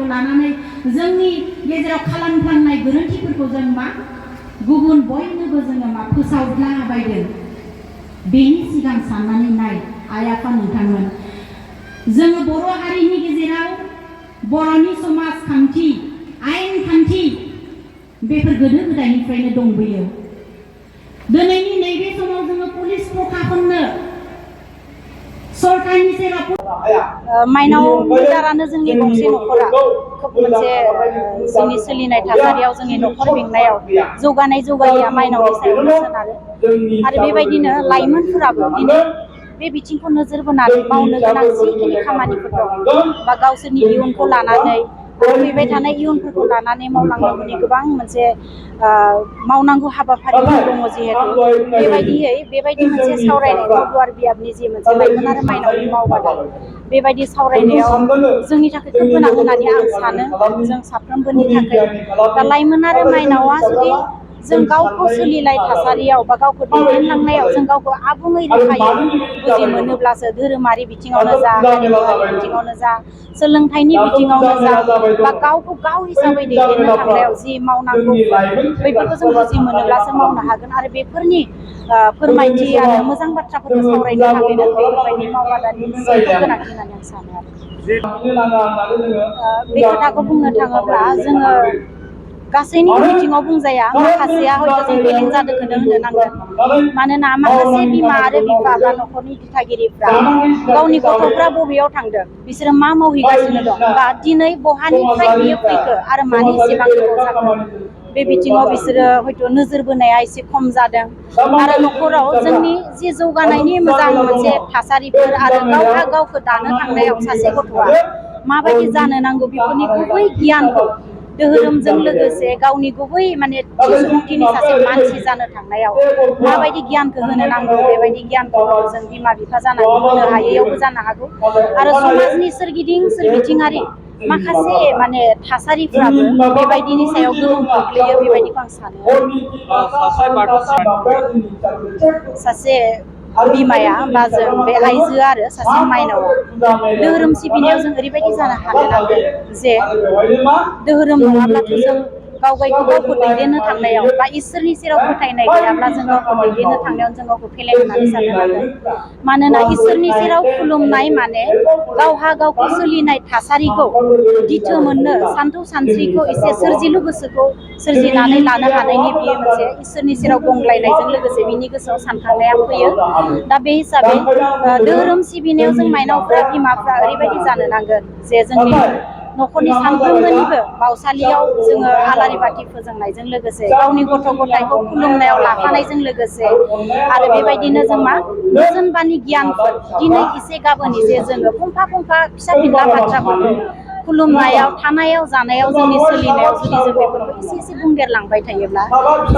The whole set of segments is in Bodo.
खामानिफोरखौ लानानै जोंनि गेजेराव खालामफ्लांनाय गोरोन्थिफोरखौ जों मा गुबुन बयनोबो जोङो मा फोसावलाबायदों। बेनि सिगां साननानै नाय आइ आफा नोंथांमोन, जोङो बर' हारिनि गेजेराव बर'नि समाजखान्थि आयेन खान्थि बेफोर गोदो गोदायनिफ्रायनो दंबोयो। दिनैनि नैबे समाव जोङो पुलिस प्रशासननो सरकारनि सेराव माइनाव बाजारानो जोंनि गंसे न'खरा खोब मोनसे जोंनि सोलिनाय थासारियाव जोंनि न'खर बेंनायाव जौगानाया माइनावनि सायावनो सोनारो। आरो बेबायदिनो लाइमोनफोराबो दिनै बे बिथिंखौ नोजोर बोनानै मावनो गोनां जिखिनि खामानिफोर दं बा गावसोरनि इयुनखौ लानानै आरो फैबाय थानाय इयुनफोरखौ लानानै मावलांनांगौनि गोबां मोनसे मावनांगौ हाबाफारिफोर दङ। जिहेतु बेबायदि मोनसे सावरायनाय गुवार बियाबनि जि मोनसे लाइमोन आरो माइनावनि मावबादा बेबायदि सावरायनायाव जोंनि थाखाय खोब गोनां होननानै आं सानो। जों साफ्रोमबोनि थाखाय दा लाइमोन आरो माइनावा जुदि जों गावखौ सोलिनाय थासारियाव बा गावखौ दैदेनलांनायाव जों गावखौ आबुङै रोखायै बुजि मोनोब्लासो धोरोमारि बिथिङावनो जा, हारिमुवारि बिथिङावनो जा, सोलोंथाइनि बिथिङावनो जा बा गावखौ गाव हिसाबै दैदेननो थांनायाव जि मावनांगौ बैफोरखौ जों बुजि मोनोब्लासो मावनो हागोन। आरो बेफोरनि फोरमायथि आरो मोजां बाथ्राफोरखौ सावरायनो थाखायनो बेफोरबायदि मावबादानि जोबोद गोनांथि होननानै आं सानो आरो बे खोथाखौ बुंनो थाङोब्ला जोङो गासैनिबो बिथिङाव बुंजाया, माखासेया हयथ' जों बेलें जादोंखौनो होनो नांगोन। मानोना माखासे बिमा आरो बिफा बा न'खरनि दिथागिरिफ्रा गावनि गथ'फ्रा बबेयाव थांदों, बिसोरो मा मावहैगासिनो दं, बा दिनै बहानिफ्राय बियो फैखो आरो मानो एसेबां गोबाव जाखो, बे बिथिङाव बिसोरो हयथ' नोजोर बोनाया एसे खम जादों। आरो न'खराव जोंनि जि जौगानायनि मोजां मोनसे थासारिफोर आरो गावहा गावखौ दानो थांनायाव सासे गथ'आ माबायदि जानो नांगौ बेफोरनि गुबै गियानखौ धोरोमजों लोगोसे गावनि गुबै माने सुबुंथिनि सासे मानसि जानो थांनायाव माबायदि गियानखौ होनो नांगौ, बेबायदि गियानखौ जों बिमा बिफा जानानै होनो हायैयावबो जानो हागौ। आरो समाजनि सोरबिथिङारि माखासे माने थासारिफ्राबो बेबायदिनि सायाव गोहोम खोख्लैयो, बेबायदिखौ आं सानो। सासे बिमाया बा जों बे आइजोआ आरो सासे माइनावा धोरोम सिबिनायाव जों ओरैबायदि जानो हानो नांगोन जे धोरोम नङाब्लाथ' जों गावखौ दैदेननो थांनायाव बा इसोरनि सेराव फोथायनाय गैयाब्ला जों गावखौ दैदेननो थांनायाव जों गावखौ फेलें होननानै साननो नांगोन। मानोना इसोरनि सेराव खुलुमनाय माने गावहा गावखौ सोलिनाय थासारिखौ दिथो मोननो, सान्थौ सानस्रिखौ एसे सोरजिलु गोसोखौ सोरजिनानै लानो हानायनि बियो मोनसे इसोरनि सेराव गंग्लायनायजों लोगोसे बिनि गोसोआव सानखांनाया फैयो। दा बे हिसाबै धोरोम सिबिनायाव जों माइनावफ्रा बिमाफ्रा ओरैबायदि जानो नांगोन जे जोंनि न'खरनि सानफ्रोमबोनिबो बावसालियाव जोङो आलारि बाथि फोजोंनायजों लोगोसे गावनि गथ' गथायखौ खुलुमनायाव लाफानायजों लोगोसे आरो बेबायदिनो जों मा बोसोनबानि गियानफोर दिनै एसे गाबोन एसे जोङो फंफा फिसा फिनला बाथ्राफोरखौ खुलुमनायाव, थानायाव, जानायाव, जोंनि सोलिनायाव जुदि जों बेफोरखौ एसे एसे बुंदेरलांबाय थायोब्ला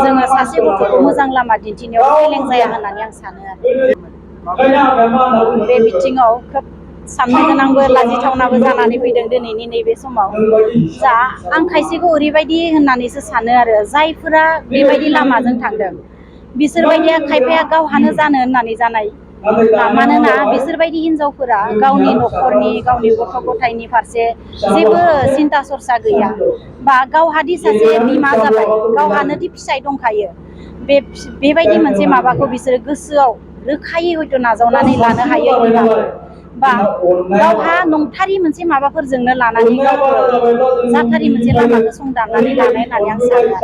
जोङो सासे गथ'खौ मोजां लामा दिन्थिनायाव फेलें जाया होननानै आं सानो आरो बे बिथिङाव खोब साननो गोनांबो लाजिथावनाबो जानानै फैदों दिनैनि नैबे समाव। जा आं खायसेखौ ओरैबायदि होननानैसो सानो आरो जायफोरा बेबायदि लामाजों थांदों बिसोरबायदिया खायफाया गावहानो जानो होननानै जानाय। मानोना बिसोरबायदि हिनजावफोरा गावनि न'खरनि, गावनि गथ' गथायनि फारसे जेबो सिन्था सरसा गैया, बा गावहादि सासे बिमा जाबाय, गावहानोदि फिसाय दंखायो, बेबायदि मोनसे माबाखौ बिसोरो गोसोआव रोखायै हयथ' नाजावनानै लानो हायै बिमाफोर, बा गावहा नंथारि मोनसे माबाफोरजोंनो लानानै गावखौ जाथारि मोनसे लामाखौ संदाननानै लानाय होननानै आं सानो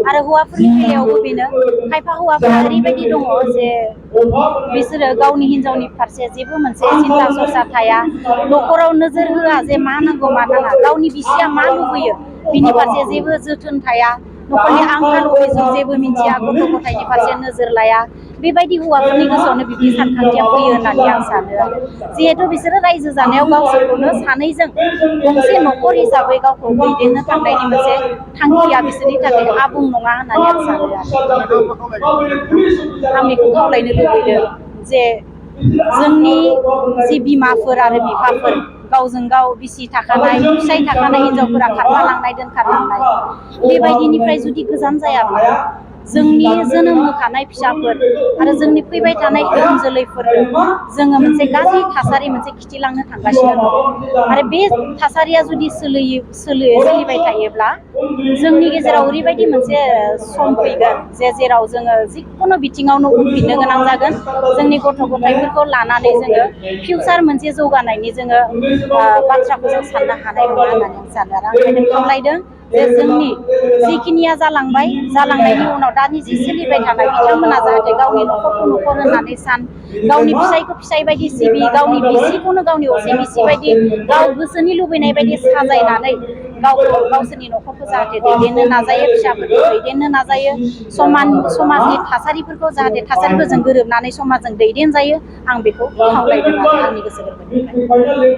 आरो हौवाफोरनि बेलायावबो बेनो। खायफा हौवाफोरा ओरैबायदि दङ जे बिसोरो गावनि हिनजावनि फारसे जेबो मोनसे सिन्था सरसा थाया, न'खराव नोजोर होआ जे मा नांगौ मा नाङा, गावनि बिसिया मा लुबैयो बिनि फारसे जेबो जोथोन थाया, न'खरनि आंखाल अभिजुग जेबो मिथिया, गथ' गथायनि फारसे नोजोर लाया। बेबायदि हौवाफोरनि गोसोआवनो बिदि सानखांथिया फैयो होननानै आं सानो आरो जिहेथु बिसोरो रायजो जानायाव गावसोरखौनो सानैजों गंसे न'खर हिसाबै गावखौ दैदेननो थांनायनि मोनसे थांखिया बिसोरनि थाखाय आबुं नङा होननानै आं सानो आरो आं बेखौ खावलायनो लुबैदों जे जोंनि जि बिमाफोर आरो बिफाफोर, गावजों गाव बिसि थाखानाय, फिसाय थाखानाय हिनजावफोरा खारफालांनाय दोनखारलांनाय, बेबायदिनिफ्राय जुदि गोजान जायाब्ला जोंनि जोनोम होखानाय फिसाफोर आरो जोंनि फैबाय थानाय इयुन जोलैफोरनो जोङो मोनसे गाज्रि थासारि मोनसे खिथिलांनो थांगासिनो दं आरो बे थासारिया जुदि सोलिबाय थायोब्ला जोंनि गेजेराव ओरैबायदि मोनसे सम फैगोन जेराव जोङो जिखुनु बिथिङावनो उनफिननो गोनां जागोन जोंनि गथ' गथायफोरखौ लानानै जोङो फिउचार मोनसे जौगानायनि जोङो बाथ्राखौ जों साननो हानाय नङा होननानै आं सानो आरो आं ओंखायनो खावलायदों जे जोंनि जिखिनिया जालांनायनि उनाव दानि जि सोलिबाय थानाय बिथांमोना जाहाथे गावनि न'खरखौ न'खर होननानै गावनि फिसायखौ फिसाय बायदि सिबि गावनि बिसिखौनो गावनि असे बिसि बायदि गाव गोसोनि लुबैनाय बायदि साजायनानै गावसोरनि न'खरखौ जाहाथे दैदेननो नाजायो फिसाफोरखौ दैदेननो नाजायो समाजनि थासारिफोरखौ जाहाथे थासारिफोरजों गोरोबनानै समाजजों दैदेनजायो आं बेखौ खावलायदों आरो आंनि गोसो गोरबोनिफ्राय